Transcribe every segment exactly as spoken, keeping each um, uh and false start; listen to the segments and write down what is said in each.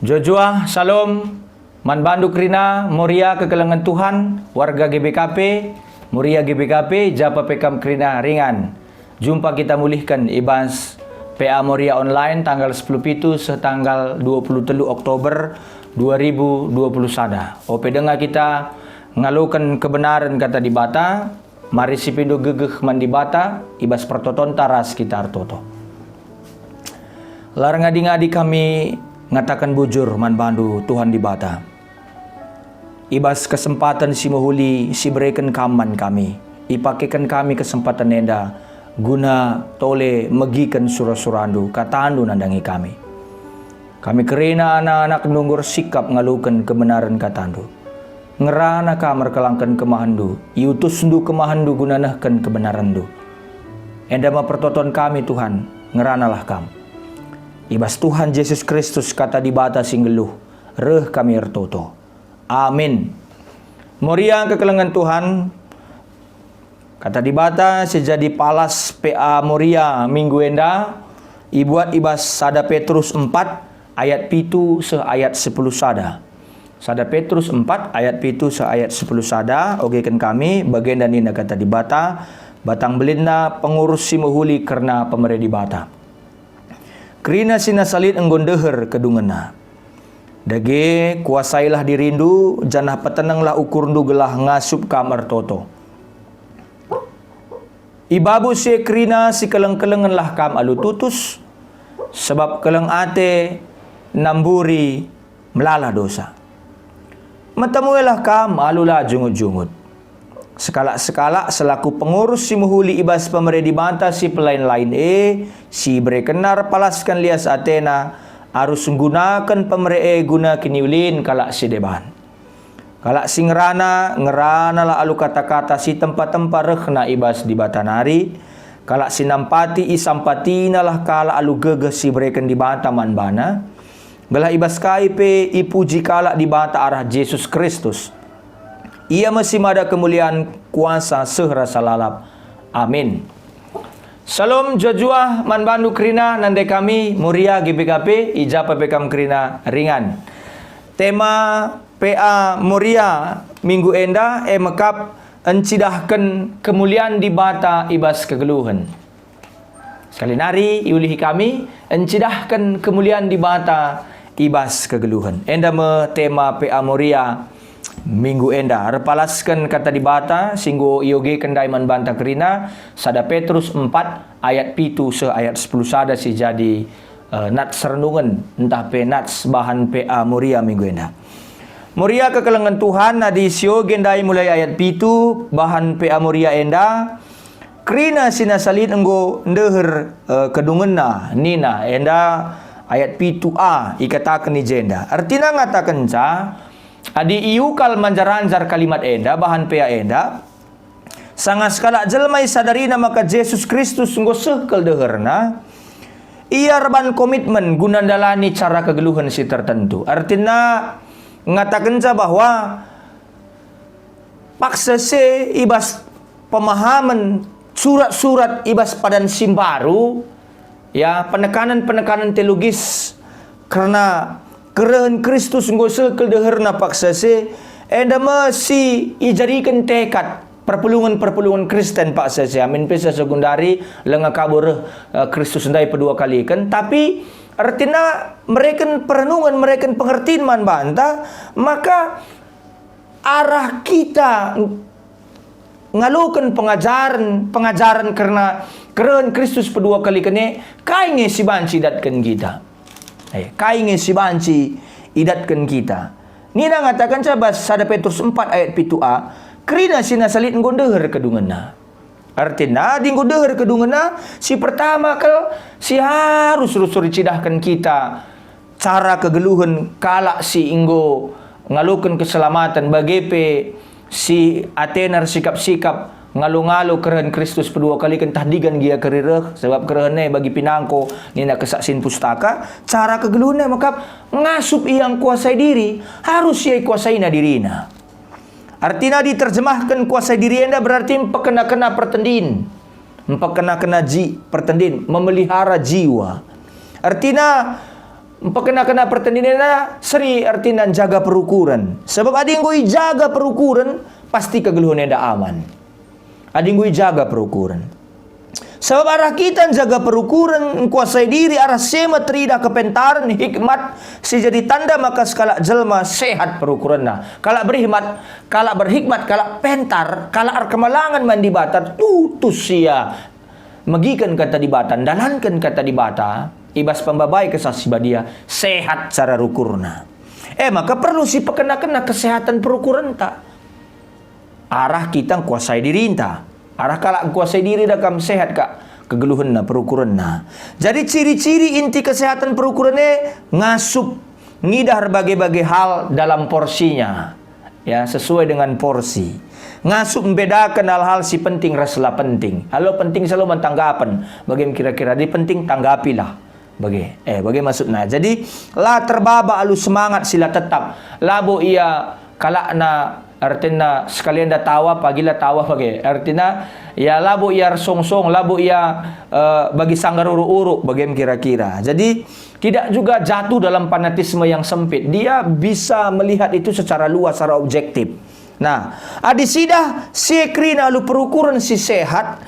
Jojoah, Shalom. Man bandu kerina, Moria kekelengen Tuhan, warga G B K P, Moria G B K P, japa pe kam kerina ringan. Jumpa kita mulihken i bas P A Moria Online tanggal sepuluh pitu seh tanggal dua puluh telu Oktober dua ribu dua puluh sada. Ope denga kita ngaloken kebenaren Kata Dibata, mari sipindo gegeh man Dibata i bas pertotonta ras kita ertoto. La erngadi-ngadi kami ngataken bujur man bandu, Tuhan Dibata. I bas kesempaten si mehuli si ibereken Kam man kami, ipakeken kami kesempaten enda guna tole megiken sura-suraNdu, kataNdu nandangi kami. Kami kerina anak-anakNdu enggo ersikap ngaloken kebenaren kataNdu. Ngerana Kam erkelangken kemahenNdu, iutusNdu kemahenNdu guna nehken kebenarenndu. Enda me pertoton kami, Tuhan, ngeranalah Kam. I bas Tuhan Jesus Kristus, Kata Dibata si nggeluh, reh kami ertoto. Amin. Moria kekelengen Tuhan, Kata Dibata si jadi palas P A Moria minggu enda ibuat i bas sada Petrus empat ayat pitu seh ayat sepuluh sada. Sada Petrus empat ayat pitu seh ayat sepuluh sada, ogeken kami, bagenda nina Kata Dibata, batang belinna pengurus si mehuli kerna pemere Dibata. Kerina si nasa lit enggo ndeher kedungenna. Dage, kuasailah dirindu, janah petenenglah ukurndu gelah ngasup kam ertoto. I babo si e kerina sikeleng-kelengenlah kam alu tutus, sabap keleng ate namburi melala dosa. Metemuilah kam alu la jungut-jungut. Sekalak-sekalak selaku pengurus si mehuli i bas pemere Dibata si pelain-lain e, si iberekenna erpalasken lias atena, arus nggunaken pemere e guna kiniulin kalak si deban. Kalak si ngerana, ngeranalah alu kata-kata si tempa-tempa rehna i bas Dibata nari. Kalak si nampati, isampatinalah kalak alu gegeh si ibereken Dibata man bana, gelah i bas kai pe ipuji kalak Dibata arah Jesus Kristus. Ia me si mada kemulian, kuasa seh rasa lalap. Amin. Shalom, juah-juah man bandu kerina nande kami, Moria G B K P, i japa pe kam kerina ringan. Tema P A Moria minggu enda e mekap, encidahken kemulian Dibata i bas kegeluhen. Sekali nari iulihi kami, encidahken kemulian Dibata i bas kegeluhen. Enda me tema P A Moria minggu enda. Erpalasken Kata Dibata si enggo iogeken ndai man banta kerina, sada Petrus empat ayat pitu seh ayat sepuluh sada si jadi, eh, nats renungen ntah pe nats bahan P A Moria minggu enda. Moria kekelengen Tuhan, adi sioge ndai mulai ayat pitu bahan P A Moria enda, kerina si nasa lit enggo ndeher, eh, kedungenna, nina enda ayat pitu a ikataken i jenda. Ertina ngatakenca, adi iukal manjar-anjar kalimat enda, bahan P A enda, sanga sekalak jelma isadarina maka Jesus Kristus enggo seh kal deherna, ia erban komitmen guna ndalani cara kegeluhen si tertentu. Ertina ngatakenca bahwa paksa se i bas pemahamen surat-surat i bas padan si mbaru, ya, penekanen-penekanen teologis kerna kerehen Kristus enggo seh kal deherna paksa se, enda me si ijadiken tekad perpulungen-perpulungen Kristen paksa se, amin pe seh sekundari langa kabo reh, eh, Kristus ndai pedua kaliken, tapi ertina mereken perenungen, mereken pengertin man banta, maka arah kita ngaloken pengajaren, pengajaren kerna kerehen Kristus pedua kaliken e, kai nge si banci idatken kita? Eh, kai nge si banci idatken kita? Nina ngatakenca bas sada Petrus empat ayat pitu a, kerina si nasa lit enggo ndeher kedungenna. Ertina, adi enggo ndeher kedungenna, si pertama kal si arus rusur icidahken kita cara kegeluhen kalak si enggo ngaloken keselamaten, bage pe si atena ersikap-sikap ngalo-ngalo kerehen Kristus pedua kaliken ntah digan gia keri reh, sabap kerehen e bagi pinangko nina Kesaksin Pustaka, cara kegeluhen e mekap ngasup ia ngkuasai diri, arus ia ikuasaina dirina. Ertina diterjemahken kuasai diri enda berarti mpekena-kena pertendin. Mpekena-kena ji-, pertendin, memelihara jiwa. Ertina, Mpekena-kena pertendin enda seri ertina njaga perukuren. Sebab adi enggo ijaga perukuren, pasti kegeluhen enda aman. Adi enggo ijaga perukuren. Sebab arah kita njaga perukuren, ngkuasai diri, arah si e me teridah kepentaren, hikmat, si jadi tanda maka sekalak jelma sehat perukurenna. Kalak berhikmat, kalak berhikmat, kalak pentar, kalak erkemalangen man Dibata, tutus ia megiken Kata Dibata, ndalanken Kata Dibata, i bas pembabai Kesah Si Badia, sehat cara rukurna. E maka perlu sipekena-kena kesehatan perukurenta. Arah kita ngkuasai dirinta. Arah kalak ngkuasai diri da kam sehat kap kegeluhenna, perukurenna. Jadi ciri-ciri inti kesehatan perukuren e ngasup ngidah erbage-bage hal dalam porsinya. Ya, sesuai dengan porsi. Ngasup mbedaken hal-hal si penting ras la penting. Alo penting selalu man tanggapen. Bage me kira-kira, adi penting tanggapilah. Bage, eh, bage maksudna. Jadi, la terbaba alu semangat si la tetap. Labo ia kalakna, ertina sekalian da tawa, pagi la tawa bage. Ertina, ya labo ia ersongsong, labo ia, eh, bagi sanggar uruk-uruk, bage me kira-kira. Jadi, tidak juga jatuh dalam fanatisme yang sempit. Dia bisa melihat itu secara luas, secara objektif. Nah, adi sidah si e kerina alu perukuren si sehat,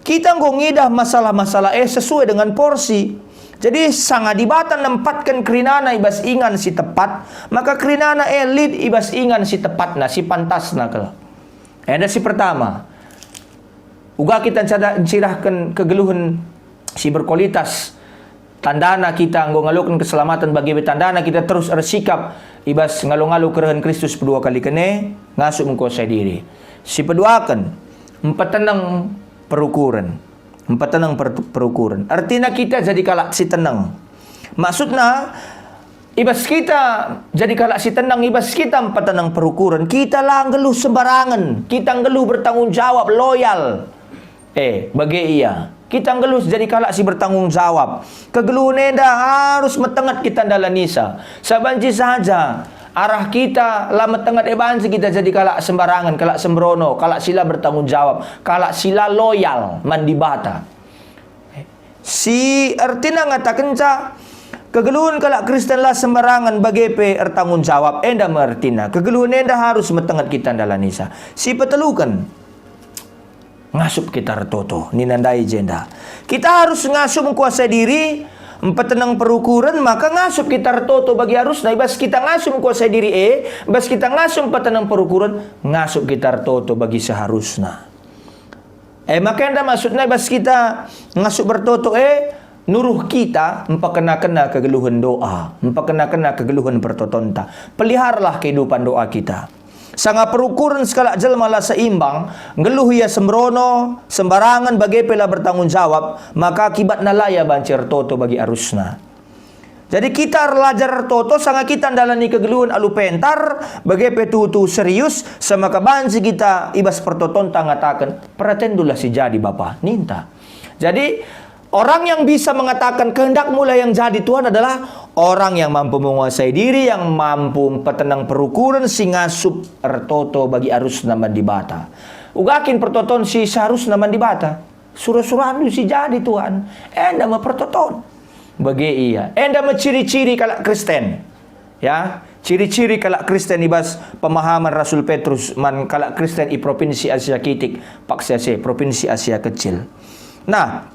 kita enggo ngidah masalah-masalah e sesuai dengan porsi. Jadi, sanga Dibata nempatken kerinana i bas ingan si tepat, maka kerinana e lit i bas ingan si tepatna, si pantasna kal. Enda si pertama. Uga kita ncada-, ncirahken kegeluhen si berkualitas. Tandana kita enggo ngaloken keselamaten, bage pe tandana kita terus ersikap i bas ngalo-ngalo kerehen Kristus pedua kaliken e, ngasup ngkuasai diri. Si peduaken, mpeteneng perukuren. Mpeteneng per-, perukuren. Ertina kita jadi kalak si teneng. Maksudna, i bas kita jadi kalak si teneng, i bas kita mpeteneng perukuren, kita la nggeluh sembarangen, kita nggeluh bertanggung jawab, loyal. Eh, bage ia. Kita nggeluh jadi kalak si bertanggung jawab. Kegeluhen enda arus metenget kita ndalanisa. Sabanci saja arah kita la metenget, e banci kita jadi kalak sembarangen, kalak sembrono, kalak si la bertanggung jawab, kalak si la loyal man Dibata. Si ertina ngatakenca, kegeluhen kalak Kristen la sembarangen, bage pe ertanggung jawab. Enda me ertina, kegeluhen enda arus metenget kita ndalanisa. Si peteluken, ngasup kita ertoto, nina ndai jenda. Kita arus ngasup ngkuasai diri, mpeteneng perukuren, maka ngasup kita ertoto bagi arusna. I bas kita ngasup ngkuasai diri e, bas kita ngasup mpeteneng perukuren, ngasup kita ertoto bagi seharusna. E maka enda maksudna i bas kita ngasup ertoto e, nuruh kita mpekena-kena kegeluhen doa, mpekena-kena kegeluhen pertotonta. Peliharalah kehidupan doa kita. Sanga perukuren sekalak jelma la seimbang, nggeluh ia sembrono, sembarangen, bage pe la bertanggung jawab, maka akibatna la ia banci ertoto bagi arusna. Jadi kita erlajar ertoto sanga kita ndalani kegeluhen alu pentar, bage pe tuhu-tuhu serius, sanga maka banci kita i bas pertotonta ngataken, "Peratenndulah si jadi, Bapa," ninta. Jadi, orang yang bisa mengatakan, "Kehendakmulah yang jadi, Tuhan," adalah orang yang mampu menguasai diri, yang mampu mpeteneng perukuren si ngasup ertoto bagi arusna man Dibata. Uga kin pertoton si seharusna man Dibata. Sura-surandu si jadi, Tuhan. Enda me pertoton. Bage ia. Enda me ciri-ciri kalak Kristen. Ya, ciri-ciri kalak Kristen i bas pemahaman Rasul Petrus man kalak Kristen i Propinsi Asia Kitik, paksa se, Propinsi Asia Kecil. Nah,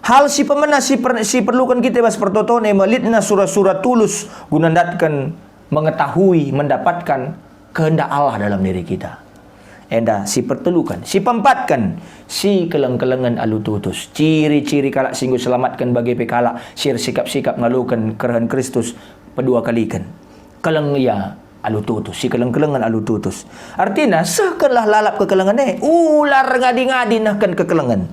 hal si pemena si per-, si perluken kita i bas pertoton e me litna sura-sura tulus guna ndatken, mengetahui, mendapatkan kehendak Allah dalam diri kita. Enda si perteluken, si peempatken, si keleng-kelengen alu tutus. Ciri-ciri kalak si enggo selamatken bage pe kalak si ersikap-sikap ngaloken kerehen Kristus pedua kaliken. Keleng ia alu tutus, si keleng-kelengen alu tutus. Artina, sehkenlah lalap kekelengen e, ula erngadi-ngadi nehken kekelengen.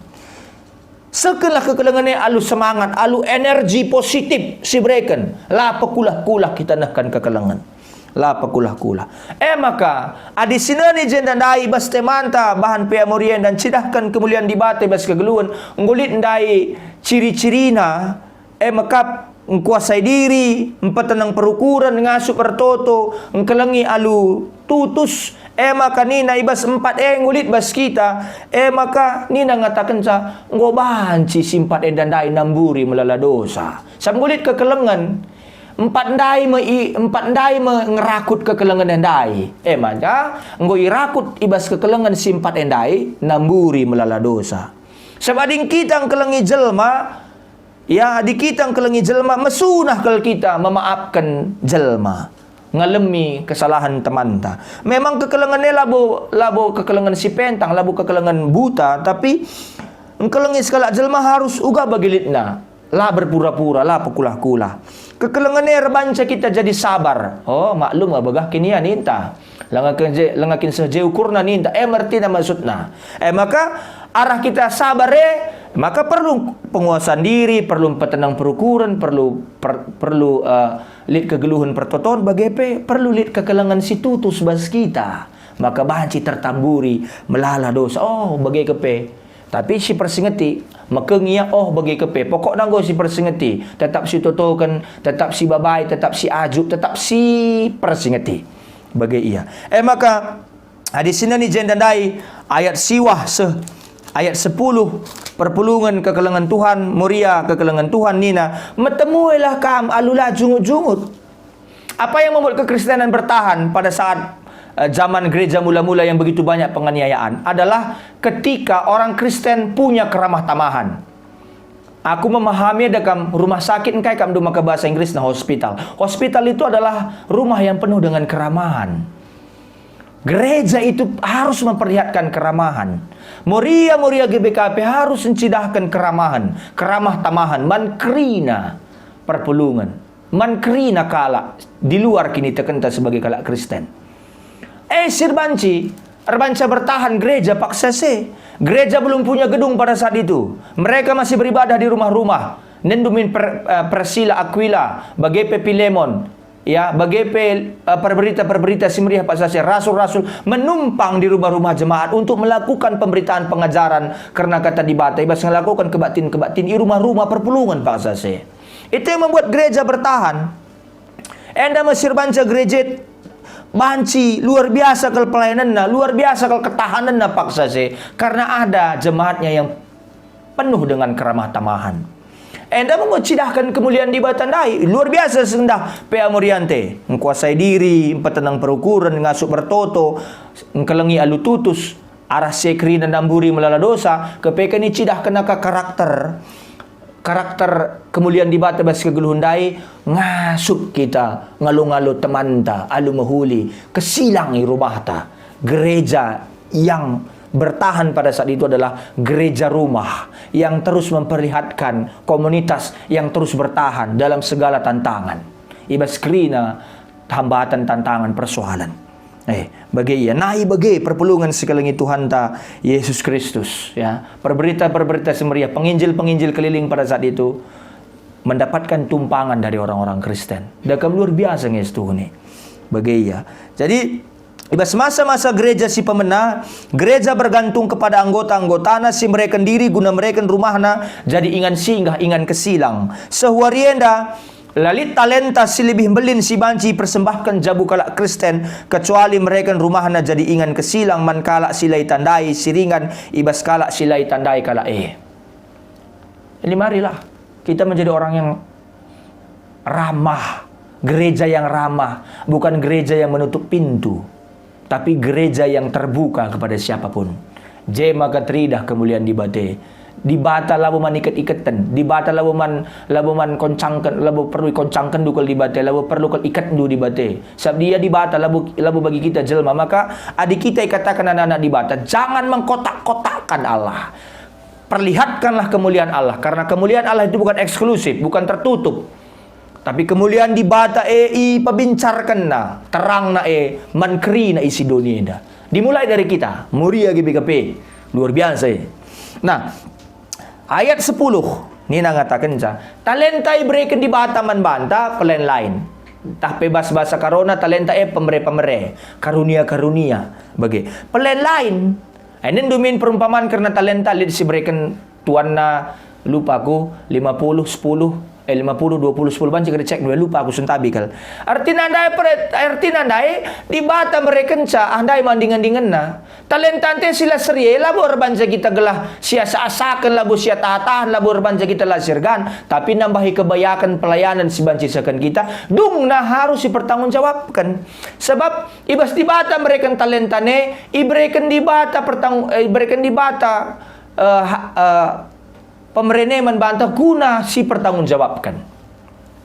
Sehkenlah kekelengen e alu semangat, alu energi positif si bereken. La pekulah-kulah kita nehken kekelengen. La pekulah-kulah. E maka, adi sineni jenda ndai bas temanta bahan P A Moria enda ncidahken kemulian Dibata i bas kegeluhen, enggo lit ndai ciri-cirina, e mekap ngkuasai diri, mpeteneng perukuren, ngasup ertoto, ngkelengi alu tutus, e maka nina i bas empat e enggo lit bas kita, e maka nina ngatakenca, "Enggo banci si empat enda ndai namburi melala dosa." Sabap enggo lit kekelengen, Empat ndai me i, empat ndai me ngerakut kekelengen e ndai. E maka, enggo irakut i bas kekelengen si empat e ndai, namburi melala dosa. Sabap adi kita engkelengi jelma, ya, adi kita engkelengi jelma, mesunah kal kita memaafken jelma, ngalemi kesalahen temanta. Memang kekelengen e labo, labo kekelengen si pentang, labo kekelengen buta, tapi engkelengi sekalak jelma harus uga bagi litna. La berpura-pura, la pekulah-kulah. Kekelengen e erbanca kita jadi sabar. Oh, maklum nge bagah kin ia ninta. Langa kin je, langa kin seh je ukurna ninta. E, mertina maksudna. E, maka arah kita sabar e, maka perlu penguasaan diri, perlu petenang perukuren, perlu per-, perlu, eh, lit kegeluhen pertoton, bage pe perlu lit kekelengen si tutus bas kita. Maka banci tertamburi, melala dosa. Oh, bage kepe. Tapi si persingeti, mekeng ia, oh, bage kepe. Pokokna enggo si persingeti, tetap si totoken, tetap si babai, tetap si ajuk, tetap si persingeti. Bage ia. E maka, adi sinani jenda ndai, ayat siwah seh, ayat sepuluh, perpulungen kekelengen Tuhan, Moria kekelengen Tuhan nina, "Metemuilah kam alu la jungut-jungut." Apa yang membuat kekristenan bertahan pada saat, eh, zaman gereja mula-mula yang begitu banyak penganiayaan adalah ketika orang Kristen punya keramah tamahan. Aku memahami ada kam rumah sakit engkai kam do maka bahasa Inggrisna hospital. Hospital itu adalah rumah yang penuh dengan keramahan. Gereja itu harus memperlihatkan keramahan. Moria-moria G B K P harus ncidahken keramahan, keramah tamahan, man kerina perpulungen. Man kerina kalak di luar kinitekenta sebagai kalak Kristen. Eh, si erbanci, erbanca bertahan gereja paksa se. Gereja belum punya gedung pada saat itu. Mereka masih beribadah di rumah-rumah. Nenndu min per-, eh, Persila Aquila, bage pe Pilemon, ya, bage pe, eh, perberita-perberita si meriah paksa se, rasul-rasul menumpang di rumah-rumah jemaat untuk melakukan pemberitaan pengajaran kerna kata Dibata, i bas ngelakoken kebaktin-kebaktin i rumah-rumah perpulungen paksa se. Itu yang membuat gereja bertahan. Enda me si erbanca gereja banci luar biasa kal pelayananna, luar biasa kal ketahananna paksa se, karena ada jemaatnya yang penuh dengan keramah tamahan. Enda me enggo cidahken kemulian Dibata ndai, luar biasa sendah P A Moriante, ngkuasai diri, mpetenang perukuren, ngasup bertoto, ngkelengi alu tutus, arah si kerina namburi melala dosa, kepeken icidahken aka karakter, karakter kemulian Dibata bas kegeluhen ndai ngasup kita ngalo-ngalo temanta alu mehuli, kesilang i rumahta. Gereja yang bertahan pada saat itu adalah gereja rumah yang terus memperlihatkan komunitas yang terus bertahan dalam segala tantangan. I bas kerina hambatan, tantangan, persoalan. Eh, bage ia, nai bage perpulungen si kelengi Tuhanta Yesus Kristus, ya. Perberita-perberita si meriah, penginjil-penginjil keliling pada saat itu mendapatkan tumpangan dari orang-orang Kristen. Dakam luar biasa nge situhuni. Bage ia. Jadi, i bas masa-masa gereja si pemena, gereja bergantung kepada anggota-anggotana si mereken diri guna mereken rumahna jadi ingan singgah, ingan kesilang. Sehuari enda, la lit talenta si lebih mbelin si banci ipersembahken jabu kalak Kristen, kecuali mereken rumahna jadi ingan kesilang man kalak si la itandai si ringan i bas kalak si la itandai kalak e. Jadi marilah kita menjadi orang yang ramah, gereja yang ramah, bukan gereja yang menutup pintu, tapi gereja yang terbuka kepada siapapun. Je maka teridah kemulian Dibata. Dibata labo man iket-iketen, Dibata labo man, labo man koncangken, labo perlu ikoncangkenndu kal Dibata, labo perlu kal iketndu Dibata. Sabap Dia Dibata labo, labo bagi kita jelma. Maka adi kita ikataken anak-anak Dibata, jangan mengkotak-kotakkan Allah. Perlihatkanlah kemuliaan Allah, karena kemuliaan Allah itu bukan eksklusif, bukan tertutup. Tapi kemuliaan Dibata e ipabincarkenNa, terangNa e man kerina isi doni enda. Dimulai dari kita, Moria G B K P, luar biasa e. Nah, ayat sepuluh nina ngatakenca, talenta ibereken Dibata man banta pelayan lain. Tah pe bas bahasa Karona talenta e pemere-pemere, karunia-karunia, bage. Pelayan lain, enen dumin perumpaman kerna talenta lit si bereken tuanna, lupa aku, lima puluh, sepuluh, Eh, lima puluh, dua puluh, sepuluh, banci kari cek dua, lupa aku sentabi kal. Artina ndai, pere-, artina ndai, Dibata merekenca, ah, ndai mandingan-dinganna. Talenta ente si la serie labo erbanca kita gelah siasa-asaken, labo siataha-tahan, labo erbanca kita la siergan, tapi nambahi kebayaken pelayanan si banci isehken kita, dungna harus sipertanggungjawabken. Sebab i bas Dibata mereken talenta ne, ibereken Dibata pertanggung-, eh, ibereken Dibata, eh, ha-, eh, pemeren e man banta guna sipertanggungjawabken.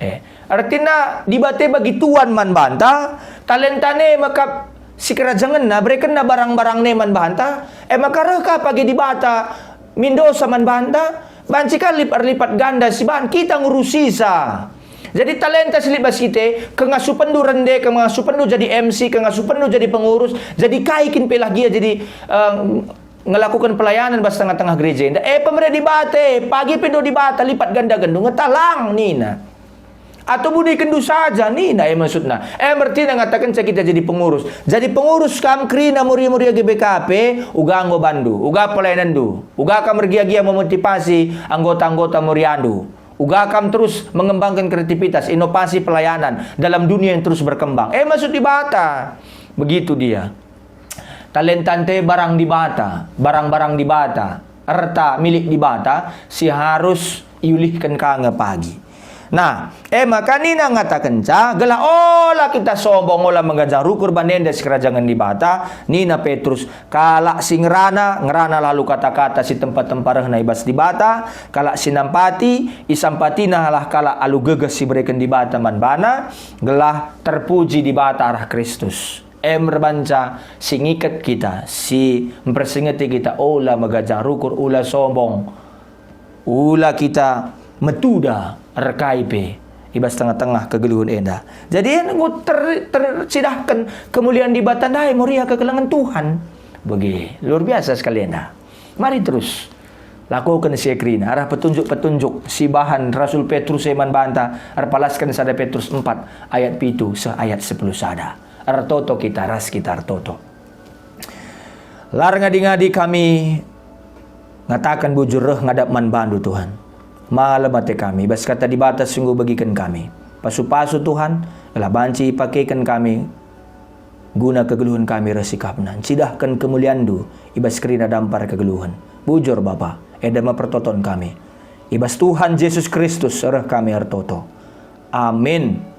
Eh, artina Dibata bagi tuan man banta, talenta ne maka sikerajangenna, berekenna barang-barang ne man banta, e maka reh ka pagi Dibata mindosa man banta, banci ka lip-, erlipat ganda si bahan kita ngurusisa. Jadi talenta si lit bas kita, kengasupenndu rende, kengasupenndu jadi M C, kengasupenndu jadi pengurus, jadi kai kin pe lah gia jadi, eh, ngelakuken pelayanan bas tengah-tengah gereja enda. Eh, pemere Dibata, pagi pe ndo Dibata lipat ganda gendung, ngetalang nina. Atau budikenndu saja nina, eh, maksudna. Eh, mertina ngatakenca kita jadi pengurus. Jadi pengurus kam kerina Moria-Moria G B K P, uga enggo bandu, uga pelayananndu, uga kam ergia-gia memotivasi anggota-anggota Moriandu. Uga kam terus mengembangkan kreativitas, inovasi pelayanan dalam dunia yang terus berkembang. Eh, maksud Dibata. Begitu dia. Talenta ente barang Dibata, barang-barang Dibata, erta milik Dibata si harus iulihken ka nge pagi. Nah, e maka nina ngatakenca, gelah ola kita sombong, ola meganjang rukur bandu enda sikerajangen Dibata, nina Petrus, kalak si ngerana, ngerana lalu kata-kata si tempa-tempa rehna i bas Dibata, kalak si nampati, isampatilah kalak alu gegeh si ibereken Dibata man bana, gelah terpuji Dibata arah Kristus. E me erbanca si ngiket kita, si mpersingeti kita, ola meganjang rukur, ula sombong, ula kita metuda erkai pe i bas tengah-tengah kegeluhen enda. Jadi enggo ter-, tercidahken kemulian Dibata ndai, Moria kekelengen Tuhan. Bage, luar biasa sekali enda. Mari terus lakoken si e kerina arah petunjuk-petunjuk si bahan Rasul Petrus e man banta, erpalasken sada Petrus empat ayat pitu seh ayat sepuluh sada. Ertoto kita, ras kita ertoto. La erngadi-ngadi kami ngataken bujur reh ngadap man bandu, Tuhan. Malem ate kami, bas kata Dibata si enggo ibegiken kami. Pasu-pasu, Tuhan, gelah banci ipakeken kami guna kegeluhen kami reh sikapna, ncidahken kemulianNdu i bas kerina dampar kegeluhen. Bujur, Bapa, enda me pertoton kami. I bas Tuhan Jesus Kristus reh kami ertoto. Amin.